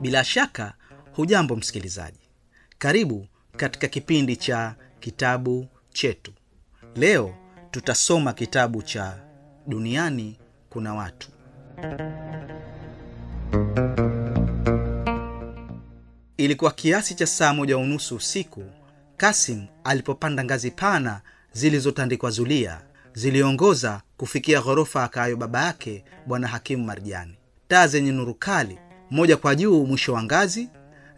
Bila shaka hujambo msikilizaji. Karibu katika kipindi cha Kitabu Chetu. Leo tutasoma kitabu cha Duniani Kuna Watu. Ilikuwa kiasi cha saa 1:30 usiku Kasim alipopanda ngazi pana zilizotandikwa zulia ziliongoza kufikia ghorofa akaayo baba yake Bwana Hakimu Marjani. Taa zenye nuru kali, moja kwa juu mwisho wa ngazi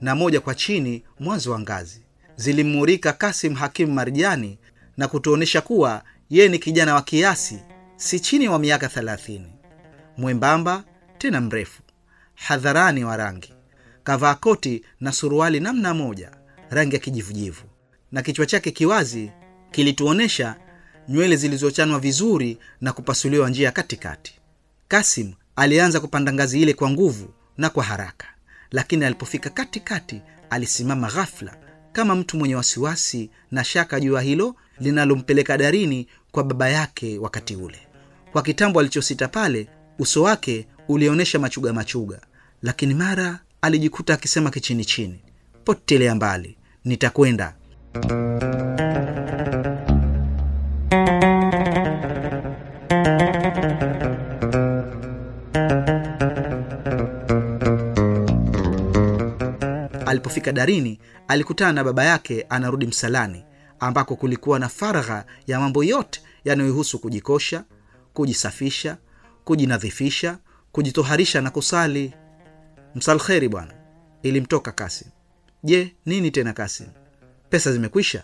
na moja kwa chini mwanzo wa ngazi, zilimurika Kasim Hakimu Marjani na kutuonesha kuwa yeye ni kijana wa kiasi si chini wa miaka 30, mwembamba tena mrefu, hadharani wa rangi, kavaa koti na suruali namna moja rangi ya kijivujivu, na kichwa chake kiwazi kilituonesha nywele zilizochanwa vizuri na kupasuliwa njia katikati. Kasim alianza kupanda ngazi ile kwa nguvu na kwa haraka, lakini alipofika katikati alisimama ghafla kama mtu mwenye wasiwasi na shaka juu ya hilo linalompeleka darini kwa baba yake wakati ule. Kwa kitambo alichosita pale, uso wake ulionyesha machuga machuga, lakini mara alijikuta akisema kichini chini, potelea mbali, nitakwenda. Alipofika darini alikutana na baba yake anarudi msalani, ambako kulikuwa na faragha ya mambo yote yanayohusu kujikosha, kujisafisha, kujinadhifisha, kujitoharisha na kusali. Msalkheri bwana, ilimtoka Kasim. Je, nini tena Kasim? Pesa zimekwisha?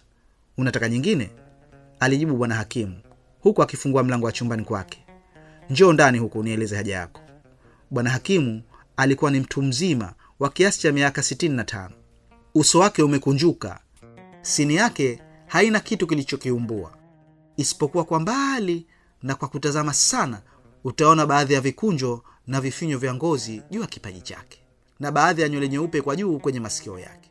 Unataka nyingine? Alijibu Bwana Hakimu huku akifungua mlango wa chumbani kwake. Njoo ndani huku nieleze haja yako. Bwana Hakimu alikuwa ni mtu mzima wa kiasi cha miaka 65. Uso wake umekunjuka. Sini yake haina kitu kilichokiumbua, isipokuwa kwa mbali na kwa kutazama sana utaona baadhi ya vikunjo na vifinyo vya ngozi juu ya kipaji chake na baadhi ya nywele nyeupe kwa juu kwenye masikio yake.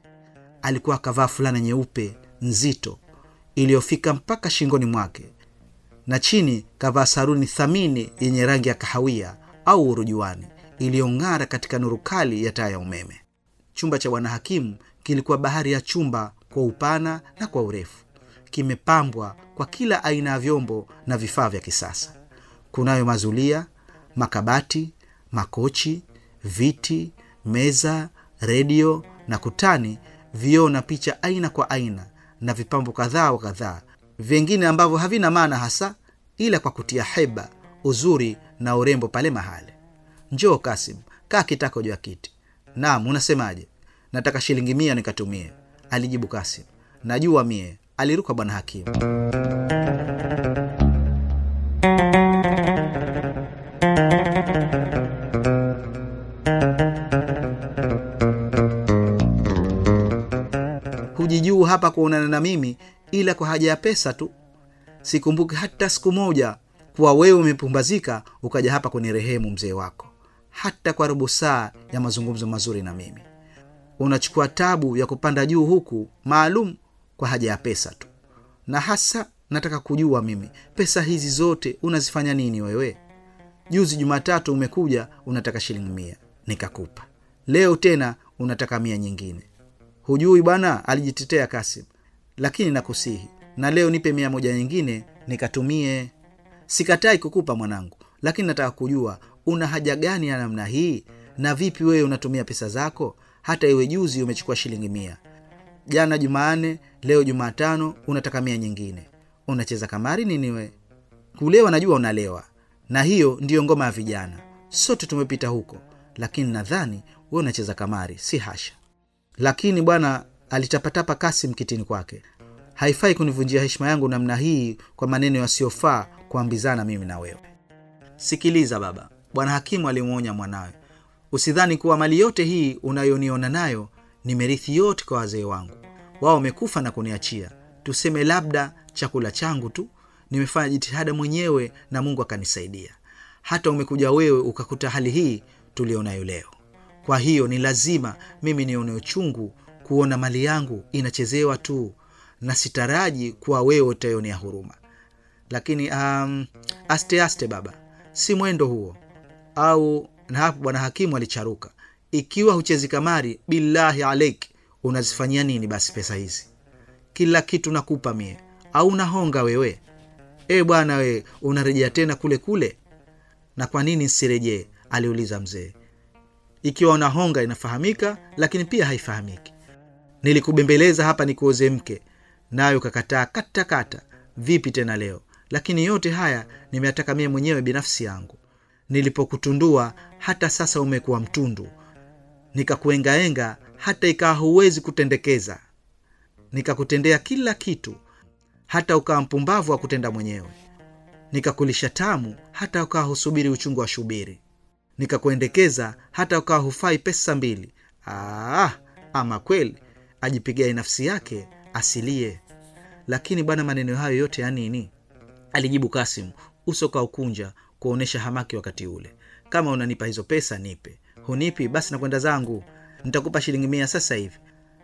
Alikuwa akavaa fulana nyeupe nzito iliyofika mpaka shingoni mwake, na chini kavaa saruni thamini yenye rangi ya kahawia au urujuani iliyong'ara katika nuru kali ya taa ya umeme. Chumba cha Bwana Hakimu kilikuwa bahari ya chumba kwa upana na kwa urefu, kimepambwa kwa kila aina ya vyombo na vifaa vya kisasa. Kunayo mazulia, makabati, makochi, viti, meza, redio na kutani vioo na picha aina kwa aina na vipambo kadhaa wa kadhaa, vingine ambavyo havina maana hasa ila kwa kutia heba, uzuri na urembo pale mahali. Njoo Kasim, kaa kitako juu ya kiti. Naam, unasemaje? Nataka shilingi 100 nikatumie, alijibu Kasim. Najua mie, aliruka Bwana Hakimu. Hujijuu hapa kuonana na mimi ila kwa haja ya pesa tu. Sikumbuki hata siku moja kuwa wewe umepumbazika ukaja hapa kunirehemu mzee wako, hata kwa robo saa ya mazungumzo mazuri na mimi. Unachukua tabu ya kupanda juu huku maalum kwa haja ya pesa tu. Na hasa nataka kujua mimi, pesa hizi zote unazifanya nini wewe? Juzi Jumatatu umekuja unataka shilingi 100, nikakupa. Leo tena unataka 100 nyingine. Hujui bwana, alijitetea Kasim. Lakini nakusihi, na leo nipe 100 nyingine nikatumie. Sikatai kukupa mwanangu, lakini nataka kujua una haja gani ya namna hii na vipi wewe unatumia pesa zako? Hata iwe juzi umechukua shilingi 100, jana Jumanne, leo Jumatano unataka 100 nyingine. Unacheza kamari nini we? Kulewa najua unalewa, na hiyo ndiyo ngoma ya vijana, sote tumepita huko, lakini nadhani wewe unacheza kamari, si hasha. Lakini bwana, alitapatapa Kasim kitini kwake. Haifai kunivunjia heshima yangu namna hii kwa maneno yasiyofaa kuambizana mimi na wewe. Sikiliza baba, Bwana Hakimu alimuonya mwanawe. Usidhani kuwa mali yote hii unayoniona nayo nimerithi yote kwa wazee wangu. Wao wamekufa na kuniachia. Tuseme labda chakula changu tu, nimefanya jitihada mwenyewe na Mungu akanisaidia. Hata umekuja wewe ukakuta hali hii tulionayo leo. Kwa hiyo ni lazima mimi nione uchungu kuona mali yangu inachezewa tu, na sitaraji kuwa wewe utaionea huruma. Lakini aste aste baba, si mwendo huo. Au na hapo Bwana Hakimu alicharuka. Ikiwa huchezi kamari, billahi alaik, unazifanyia nini basi pesa hizi? Kila kitu nakupa mie, au unahonga wewe? Bwana we, unarejea tena kule kule? Na kwa nini nisirejee? Aliuliza mzee. Ikiwa unahonga inafahamika, lakini pia haifahamiki. Nilikubembeleza hapa nikuoze mke, nayo ukakataa kata kata. Vipi tena leo? Lakini yote haya nimeyataka mie mwenyewe binafsi yangu. Nilipokutundua hata sasa umekuwa mtundu. Nikakuengaenga hata ikawa huwezi kutendekeza. Nikakutendea kila kitu hata ukawa mpumbavu wa kutenda mwenyewe. Nikakulisha tamu hata ukawa husubiri uchungu wa shubiri. Nikakuendekeza hata ukawa hufai pesa mbili. Ama kweli ajipigia nafsi yake asilie. Lakini bwana, maneno hayo yote ya nini? Alijibu Kasim, uso kaukunja kuonesha hamaki wakati ule. Kama unanipa hizo pesa nipe. Hunipi basi nakwenda zangu. Nitakupa shilingi 100 sasa hivi.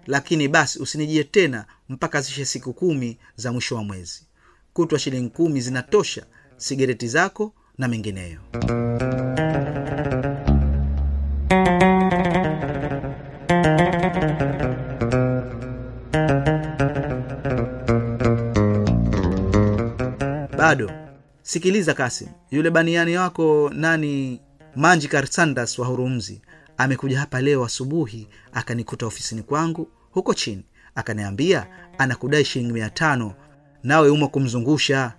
Lakini basi usinijie tena mpaka zishe siku 10 za mwisho wa mwezi. Kutwa shilingi 10 zinatosha sigareti zako na mengineyo. Bado sikiliza Kasim, yule baniani wako nani, Manji Karsandas wa Hurumzi, amekuja hapa leo asubuhi akanikuta ofisini kwangu huko chini, akaniambia anakudai shilingi 500 nawe umo kumzungusha.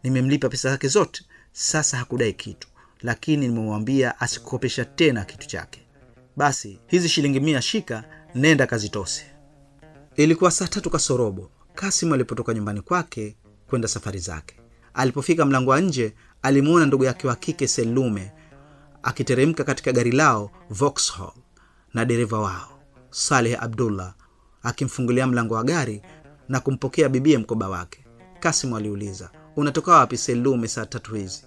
Nimemlipa pesa zake zote, sasa hakudai kitu, lakini nimemwambia asikukopesha tena kitu chake. Basi hizi shilingi 100 shika, nenda kazitose. Ilikuwa saa 3:15 Kasim alipotoka nyumbani kwake kwenda safari zake. Alipofika mlango wa nje alimuona ndugu yake wa kike Selume akiteremka katika gari lao Vauxhall na dereva wao Saleh Abdullah akimfungulia mlango wa gari na kumpokea bibie mkoba wake. Kasim aliuliza, unatoka wapi Selume saa 3 hizi?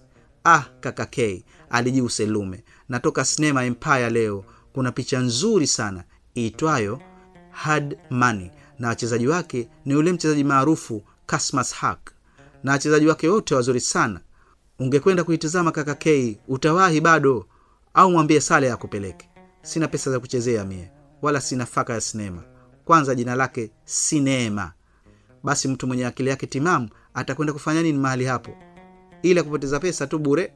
Kaka K, alijibu Selume, natoka Cinema Empire leo. Kuna picha nzuri sana iitwayo Hard Money na wachezaji wake ni yule mchezaji maarufu Kasmas Hak na wachezaji wake wote wazuri sana. Ungekwenda kuitazama kaka K, utawahi bado, au mwambie Saleh akupeleke. Sina pesa za kuchezea mie, wala sina faka ya sinema. Kwanza jina lake sinema. Basi mtu mwenye akili yake timamu atakwenda kufanya nini mahali hapo? Ila kupoteza pesa tu bure.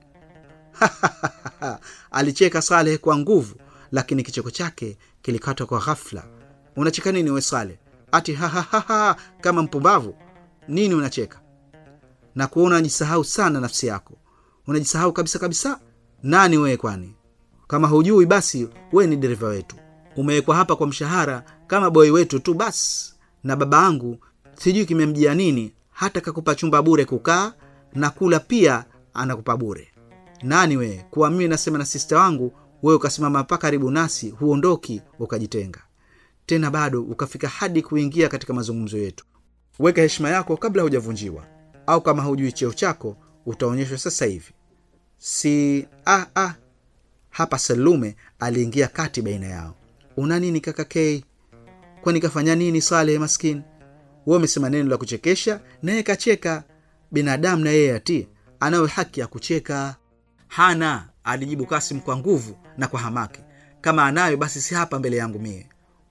Alicheka Saleh kwa nguvu, lakini kicheko chake kilikatwa kwa ghafla. Unacheka nini we Saleh? Ati ha ha ha ha kama mpumbavu. Nini unacheka? Na kuona unajisahau sana nafsi yako. Unajisahau kabisa kabisa. Nani wewe kwani? Kama hujui basi wewe ni dereva wetu. Umewekwa hapa kwa mshahara kama boy wetu tu basi. Na baba yangu sijui kimemjia nini, hata kakupa chumba bure kukaa na kula pia anakupa bure. Nani wewe? Kwa mimi nasema na sister wangu, wewe ukasimama hapa karibu nasi, huondoki ukajitenga. Tena bado ukafika hadi kuingia katika mazungumzo yetu. Weka heshima yako kabla hujavunjiwa. Au kama hujui cheo chako utaonyeshwa sasa hivi. Si Hapa Selume aliingia kati baina yao. Una nini kaka K? Kwani kafanya nini Saleh maskini? Wewe umesema neno la kuchekesha naye kacheka. Binadamu na yeye ati anayo haki ya kucheka. Hana, alijibu Kasim kwa nguvu na kwa hamaki. Kama anayo basi si hapa mbele yangu mie.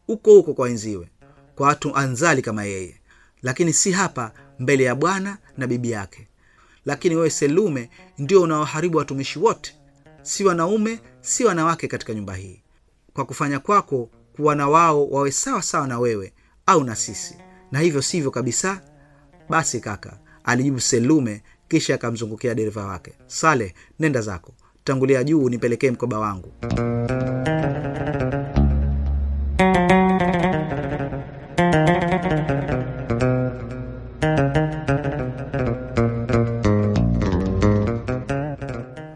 Uko huko kwa wenziwe, kwa watu anzali kama yeye, lakini si hapa mbele ya bwana na bibi yake. Lakini wewe Selume ndio unaoharibu watumishi wote, si wanaume si wanawake katika nyumba hii, kwa kufanya kwako kuwa na wao wawe sawa sawa na wewe au na sisi, na hivyo sivyo kabisa. Basi kaka, alijibu Selume, kisha akamzungukia dereva wake. Saleh, nenda zako, tangulia juu nipelekee mkoba wangu.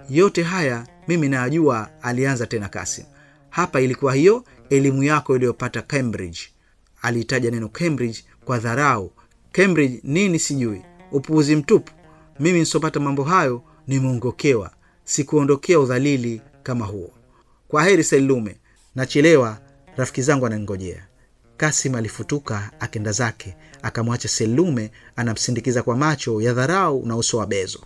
Yote haya mimi najua, alianza tena Kasim. Hapa ilikuwa hiyo elimu yako iliyopata Cambridge. Alitaja neno Cambridge kwa dharau. Cambridge nini sijui, upuuzi mtupu. Mimi nisopata mambo hayo nimeongokewa, sikuondokea udhalili kama huo. Kwa heri Selume, nachelewa, rafiki zangu wananingojea. Kasim alifutuka akenda zake, akamwacha Selume anamsindikiza kwa macho ya dharau na uso wa bezo.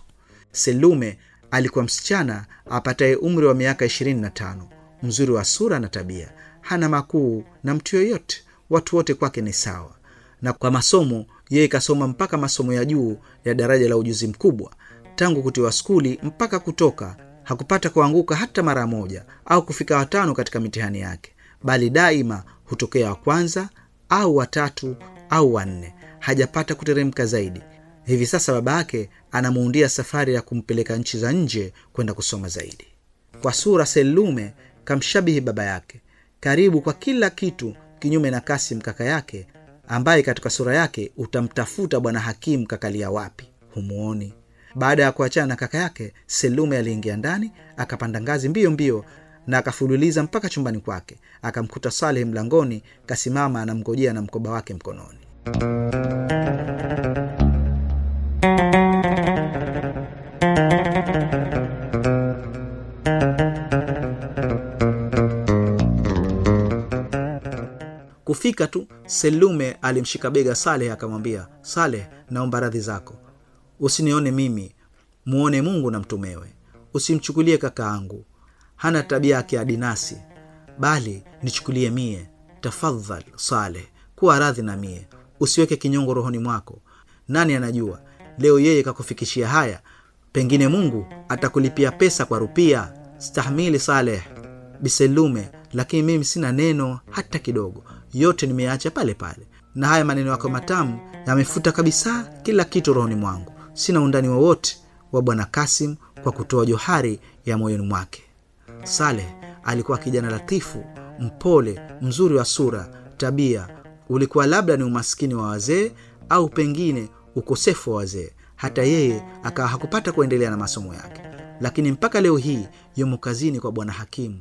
Selume alikuwa msichana apataye umri wa miaka 25, mzuri wa sura na tabia, hana makuu na mtu yoyote, watu wote kwake ni sawa. Na kwa masomo yeye kasoma mpaka masomo ya juu ya daraja la ujuzi mkubwa. Tangu kutiwa skuli mpaka kutoka hakupata kuanguka hata mara moja au kufika watano katika mitihani yake, bali daima hutokea wa kwanza au watatu au wanne. Hajapata kuteremka zaidi. Hivi sasa babake anamuundia safari ya kumpeleka nchi za nje kwenda kusoma zaidi. Kwa sura Selume kamshabihi baba yake karibu kwa kila kitu, kinyume na Kasim kaka yake, ambaye katika sura yake utamtafuta bwana Hakimu kakalia wapi, humuoni. Baada ya kuachana na kaka yake, Selume aliingia ndani, akapanda ngazi mbio mbio na akafululiza mpaka chumbani kwake. Akamkuta Saleh mlangoni kasimama anamngojea na mkoba wake mkononi. Kufika tu Selume alimshika bega Saleh akamwambia, "Saleh, naomba radhi zako. Usinione mimi, muone Mungu na mtumewe. Usimchukulie kakaangu, hana tabia ya kiadinasi, bali nichukulie mie. Tafadhali Saleh, kuwa radhi na mie. Usiweke kinyongo rohoni mwako. Nani anajua leo yeye kakufikishia haya, pengine Mungu atakulipia pesa kwa rupia. Stahimili Saleh." Biselume, lakini mimi sina neno hata kidogo. Yote nimeacha pale pale. Na haya maneno yako matamu yamefuta kabisa kila kitu rohoni mwangu. Sina undani wowote wa bwana Kasim kwa kutoa johari ya moyoni mwake. Saleh alikuwa kijana latifu, mpole, mzuri wa sura, tabia. Ulikuwa labda ni umaskini wa wazee au pengine ukosefu wa wazee. Hata yeye akawa hakupata kuendelea na masomo yake. Lakini mpaka leo hii yumo kazini kwa bwana Hakimu.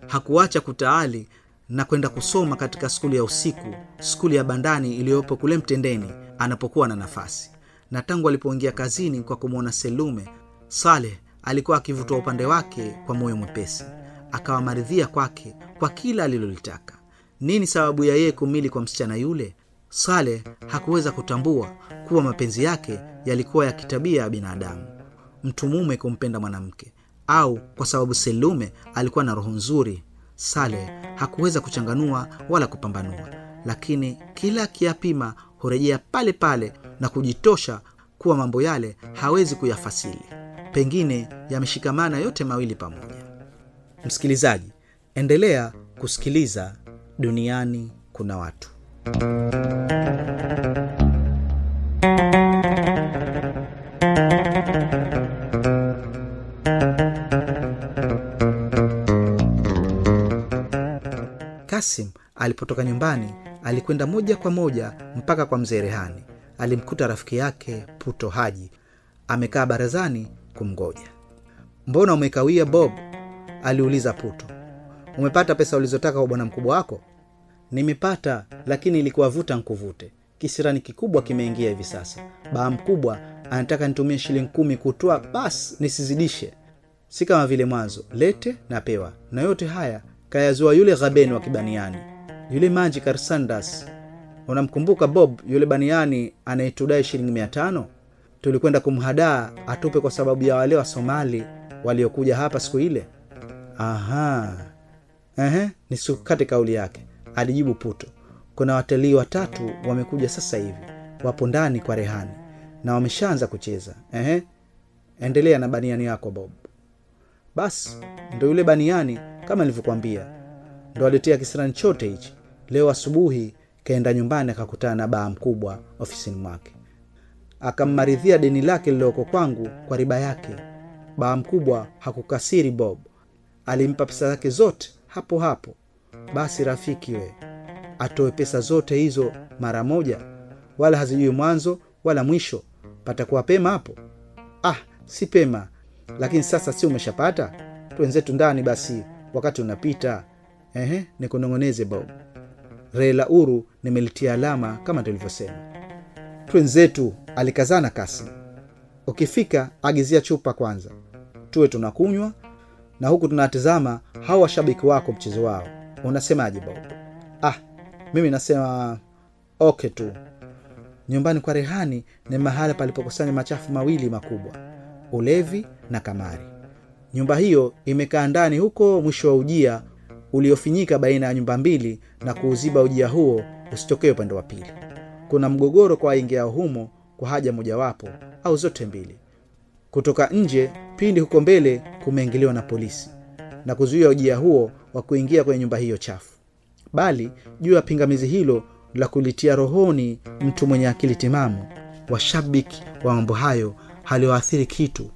Hakuacha kutaali na kwenda kusoma katika skuli ya usiku, skuli ya bandani iliyopo kule Mtendeni anapokuwa na nafasi. Na tangu alipoingia kazini kwa kumuona Selume, Saleh alikuwa akivutwa upande wake kwa moyo mwepesi. Akawa maridhia kwake kwa kila alilolitaka. Nini sababu ya yeye kumili kwa msichana yule? Saleh hakuweza kutambua kuwa mapenzi yake yalikuwa ya kitabia ya binadamu, mtu mume kumpenda mwanamke, au kwa sababu Selume alikuwa na roho nzuri. Saleh hakuweza kuchanganua wala kupambanua, lakini kila kiapima hurejea pale pale na kujitosha kuwa mambo yale hawezi kuyafasili. Pengine yameshikamana yote mawili pamoja. Msikilizaji, endelea kusikiliza Duniani Kuna Watu. Kasim alipotoka nyumbani alikwenda moja kwa moja mpaka kwa mzee Rehani. Alimkuta rafiki yake Puto Haji amekaa barazani kumgoja. "Mbona umekawia Bob?" aliuliza Puto. "Umepata pesa ulizotaka kwa bwana mkubwa wako?" "Nimepata, lakini ilikuwa vuta nkuvute. Kisirani kikubwa kimeingia hivi sasa. Baba mkubwa anataka nitumie shilingi 10 kutoa, bas nisizidishe. Si kama vile mwanzo, lete na pewa. Na yote haya kayazua yule Ghabeni wa Kibaniani, yule Manji Karsandas. Unamkumbuka Bob, yule Baniani anayetudai shilingi 500? Tulikwenda kumhadaa atupe kwa sababu ya wale wa Somali waliokuja hapa siku ile." "Aha. Ehe, nisikate kauli yake," alijibu Puto. "Kuna watalii watatu wamekuja sasa hivi. Wapo ndani kwa Rehani na wameshaanza kucheza. Ehe, endelea na Baniani yako Bob." "Bas, ndo yule Baniani kama nilivyokuambia. Ndo alitia kisirani chote hichi. Leo asubuhi kaenda nyumbani akakutana na baba mkubwa ofisini mwake. Akammaridhia deni lake lililoko kwangu kwa riba yake. Baba mkubwa hakukasiri Bob. Alimpa pesa zake zote hapo hapo. Basi rafiki we, atoe pesa zote hizo mara moja, wala hazijui mwanzo wala mwisho. Patakuwa pema hapo?" "Ah, si pema. Lakini sasa si umeshapata? Tuenzetu ndani basi, wakati unapita. Ehe, nikunongoneze Bob. Rela uru nimelitia alama kama tulivyosema. Twenzetu," alikazana Kasim. "Ukifika agizia chupa kwanza. Tuwe tunakunywa na huku tunatazama hao washabiki wako mchezo wao. Unasemaje Bob?" "Ah, mimi nasema okay tu." Nyumbani kwa Rehani ni mahala palipokusanya machafu mawili makubwa, ulevi na kamari. Nyumba hiyo imekaa ndani huko mwisho wa ujia uliofinyika baina ya nyumba mbili na kuuziba ujia huo usitokee upande wa pili. Kuna mgogoro kwa waingiao humo kwa haja mojawapo au zote mbili. Kutoka nje pindi huko mbele kumeingiliwa na polisi na kuzuia ujia huo wa kuingia kwenye nyumba hiyo chafu. Bali juu ya pingamizi hilo la kulitia rohoni mtu mwenye akili timamu, washabiki wa mambo hayo haliwaathiri kitu.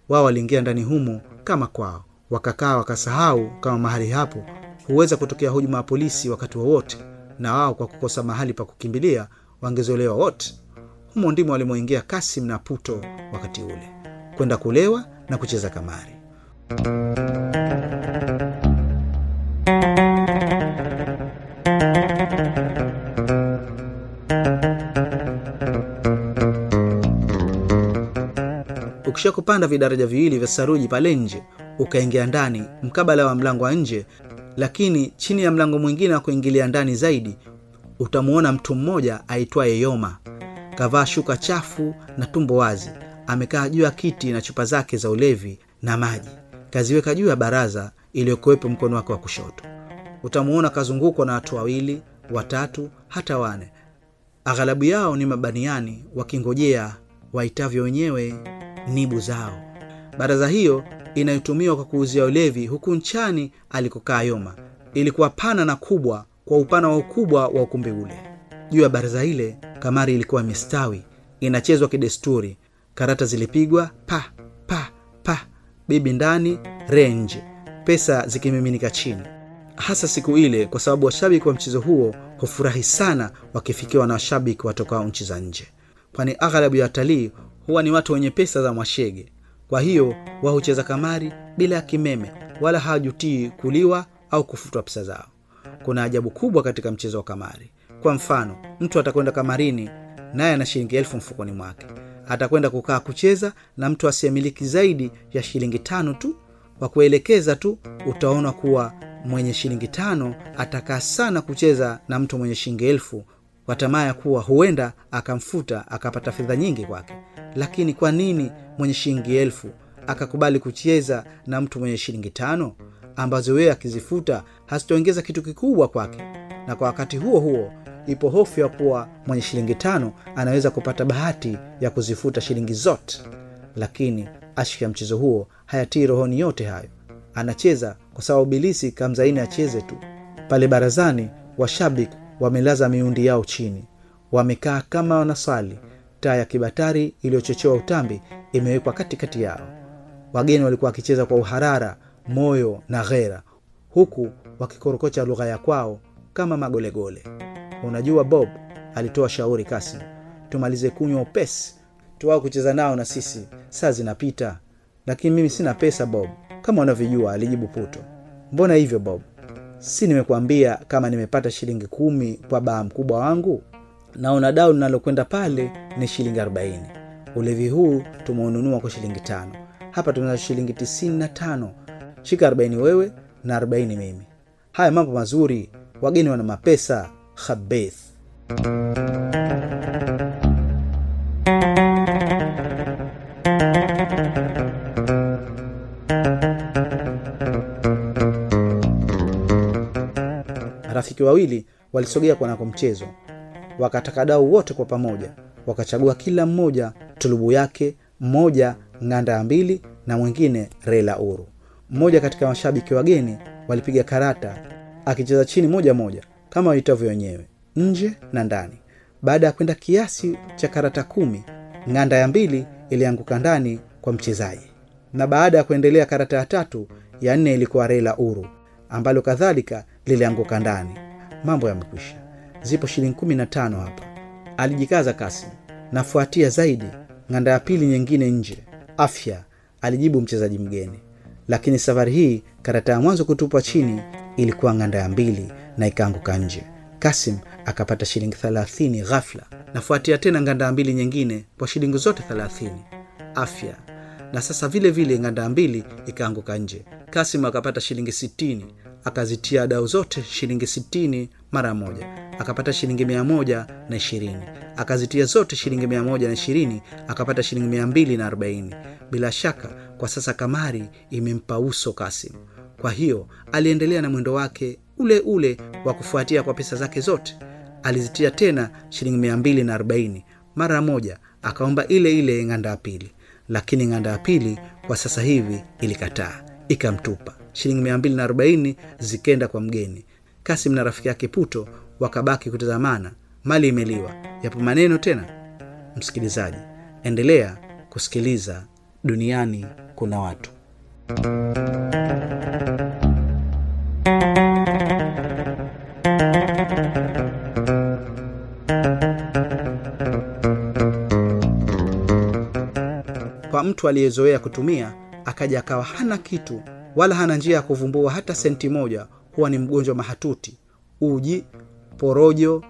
Wao waliingia ndani humo kama kwao, wakakaa wakasahau kama mahali hapo huweza kutokea hujuma ya polisi wakati wowote, na wao kwa kukosa mahali pa kukimbilia wangezolewa wote. Humo ndimo walimoingia Kasim na Puto wakati ule, kwenda kulewa na kucheza kamari. Ukisha kupanda vidaraja viwili vya saruji pale nje, ukaingia ndani mkabala wa mlango wa nje, lakini chini ya mlango mwingine wa kuingilia ndani zaidi, utamuona mtu mmoja aitwaye Yoma. Kavaa shuka chafu na tumbo wazi, amekaa juu ya kiti na chupa zake za ulevi na maji kaziweka juu ya baraza iliyokuwepo mkono wake wa kushoto. Utamuona kazungukwa na watu wawili, watatu, hata wane. Aghalabu yao ni mabaniani wakingojea waitavyo wenyewe nibu zao. Baraza hiyo inayotumiwa kwa kuuzia ulevi huku nchani alikokaa Yoma ilikuwa pana na kubwa kwa upana wa ukubwa wa ukumbi ule. Juu ya baraza ile kamari ilikuwa imestawi, inachezwa kidesturi. Karata zilipigwa pa pa pa, bibi ndani range, pesa zikimiminika chini. Hasa siku ile, kwa sababu washabiki wa mchezo huo hufurahi sana wakifikiwa na washabiki watokao nchi za nje, kwani aghalabu ya watalii huwa ni watu wenye pesa za mwashege. Kwa hiyo wao hucheza kamari bila kimeme, wala hawajutii kuliwa au kufutwa pesa zao. Kuna ajabu kubwa katika mchezo wa kamari. Kwa mfano, mtu atakwenda kamarini naye ana shilingi 1000 mfukoni mwake. Atakwenda kukaa kucheza na mtu asiyemiliki zaidi ya shilingi 5 tu. Kwa kuelekeza tu utaona kuwa mwenye shilingi 5 atakaa sana kucheza na mtu mwenye shilingi 1000 kwa tamaa ya kuwa huenda akamfuta akapata fedha nyingi kwake. Lakini kwa nini mwenye shilingi 1000 akakubali kucheza na mtu mwenye shilingi 5 ambazo yeye akizifuta hazitoongeza kitu kikubwa kwake? Na kwa wakati huo huo ipo hofu ya kuwa mwenye shilingi 5 anaweza kupata bahati ya kuzifuta shilingi zote. Lakini ashika mchezo huo hayatii rohoni yote hayo. Anacheza kwa sababu bilisi kamzaini acheze tu. Pale barazani washabiki wamelaza miundi yao chini, wamekaa kama wanasali. Taa ya kibatari iliyochochewa utambi imewekwa katikati yao. Wageni walikuwa wakicheza kwa uharara, moyo na ghera, huku wakikorokocha lugha ya kwao kama magolegole. Unajua Bob, alitoa shauri Kasim, tumalize kunywa upesi, tuwao kucheza nao na sisi, saa zinapita. Lakini mimi sina pesa Bob, kama unavyojua, alijibu Puto. Mbona hivyo Bob? Si nimekuambia kama nimepata shilingi 10 kwa baa mkubwa wangu? Naona dau linalokwenda pale ni shilingi 40. Ulevi huu tumeununua kwa shilingi 5. Hapa tuna shilingi 95. Shika 40 wewe na 40 mimi. Haya mambo mazuri, wageni wana mapesa. Khabith. Rafiki wawili walisogea kwa nako mchezo, wakataka dau wote kwa pamoja, wakachagua kila mmoja tulubu yake, mmoja nganda ya 2 na mwingine rela uru. Mmoja katika mashabiki wageni walipiga karata akicheza chini moja moja kama waitavyo wenyewe, nje na ndani. Baada ya kwenda kiasi cha karata 10, nganda ya 2 ilianguka ndani kwa mchezaji. Na baada ya kuendelea karata ya 3, ya 4 ilikuwa rela uru ambalo kadhalika lilianguka ndani. Mambo yamekwisha. Zipo shilingi 15 hapa. Alijikaza Kasim. Nafuatia zaidi nganda ya pili nyingine nje. Afya, alijibu mchezaji mgeni. Lakini safari hii karata ya mwanzo kutupwa chini ilikuwa nganda ya 2 na ikaanguka nje. Kasim akapata shilingi 30 ghafla. Nafuatia tena nganda ya 2 nyingine kwa shilingi zote 30. Afya. Na sasa vile vile nganda ya 2 ikaanguka nje. Kasim akapata shilingi 60, akazitia dau zote shilingi 60 mara moja. Akapata shilingi 120, akazitia zote shilingi 120, akapata shilingi 240. Bila shaka kwa sasa kamari imempa uso Kasim, Kwa hiyo aliendelea na mwendo wake ule ule wa kufuatia kwa pesa zake zote. Alizitia tena shilingi 240 mara moja, akaomba ile ile ng'anda ya pili. Lakini ng'anda ya pili kwa sasa hivi ilikataa, ikamtupa. Shilingi 240 zikenda kwa mgeni. Kasim na rafiki yake Puto wakabaki kutazamana. Mali imeliwa, yapo maneno tena? Msikilizaji, endelea kusikiliza Duniani Kuna Watu. Kwa mtu aliyezoea kutumia, akaja akawa hana kitu wala hana njia ya kuvumbua hata senti moja, huwa ni mgonjwa mahatuti. Uji, porojo,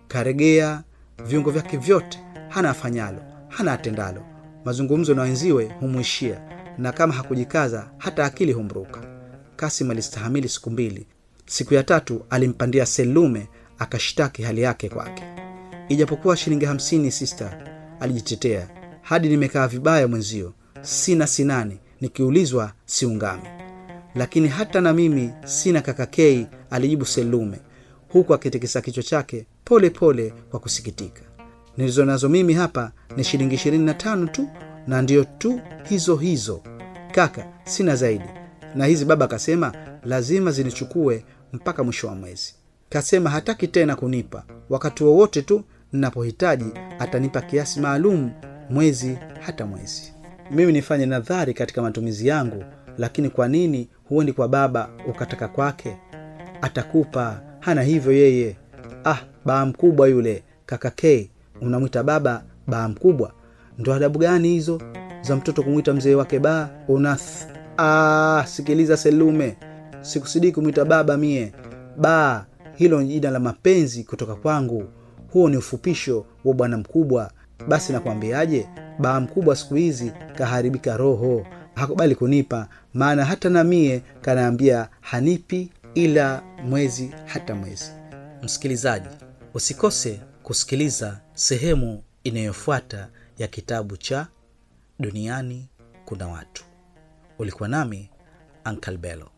karegea, viungo vyake vyote hana afanyalo, hana atendalo. Mazungumzo na wenziwe humuishia, na kama hakujikaza hata akili humruka. Kasim alistahamili siku 2. Siku ya 3 alimpandia Selume akashtaki hali yake kwake. Ijapokuwa shilingi 50 sister, alijitetea, hadi nimekaa vibaya mwenzio, sina sinani, nikiulizwa siungami. Lakini hata na mimi sina kaka K, alijibu Selume huku akitikisa kichwa chake pole pole kwa kusikitika. Nilizo nazo mimi hapa ni shilingi 25 tu, na ndio tu hizo hizo kaka, sina zaidi. Na hizi baba akasema lazima zinichukue mpaka mwisho wa mwezi. Kasema hataki tena kunipa, wakati wowote tu ninapohitaji atanipa kiasi maalum, mwezi hata mwezi. Mimi nifanye nadhari katika matumizi yangu, lakini kwa nini huendi kwa baba ukataka kwake? Atakupa, hana hivyo yeye. Ah, baa mkubwa yule kaka K, unamwita baba baa mkubwa? Ndo adabu gani hizo za mtoto kumwita mzee wake baa? Sikiliza Selume, sikusudii kumwita baba mie. Baa hilo ni jina la mapenzi kutoka kwangu, huo ni ufupisho wa bwana mkubwa. Basi nakwambiaje, baa mkubwa siku hizi kaharibika roho, hakubali kunipa, maana hata na mie kanaambia hanipi ila mwezi hata mwezi. Msikilizaji, usikose kusikiliza sehemu inayofuata ya kitabu cha Duniani Kuna Watu. Ulikuwa nami Uncle Bello.